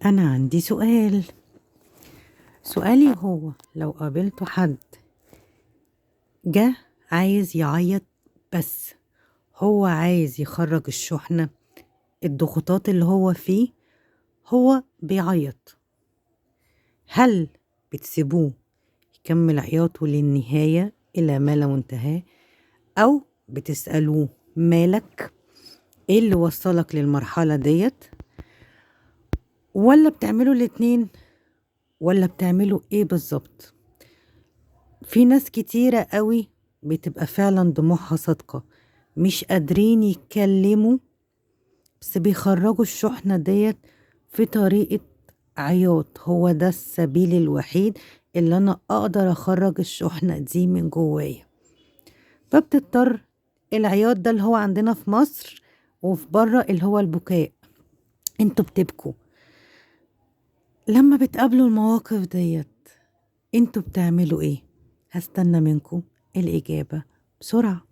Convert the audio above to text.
أنا عندي سؤال. سؤالي هو لو قابلت حد جه عايز يعيط، بس هو عايز يخرج الشحنة، الضغوطات اللي هو فيه، هو بيعيط، هل بتسيبوه يكمل عياطه للنهاية إلى ما لا منتهى، أو بتسألوه مالك، إيه اللي وصلك للمرحلة ديت، ولا بتعملوا الاتنين، ولا بتعملوا إيه بالظبط؟ في ناس كتيرة قوي بتبقى فعلا دموعها صادقة، مش قادرين يتكلموا، بس بيخرجوا الشحنة ديت في طريقة عياط. هو ده السبيل الوحيد اللي أنا أقدر أخرج الشحنة دي من جوايا. فبتضطر العياط ده اللي هو عندنا في مصر وفي بره اللي هو البكاء، انتوا بتبكوا لما بتقابلوا المواقف ديت، انتوا بتعملوا ايه؟ هستنى منكم الإجابة بسرعة.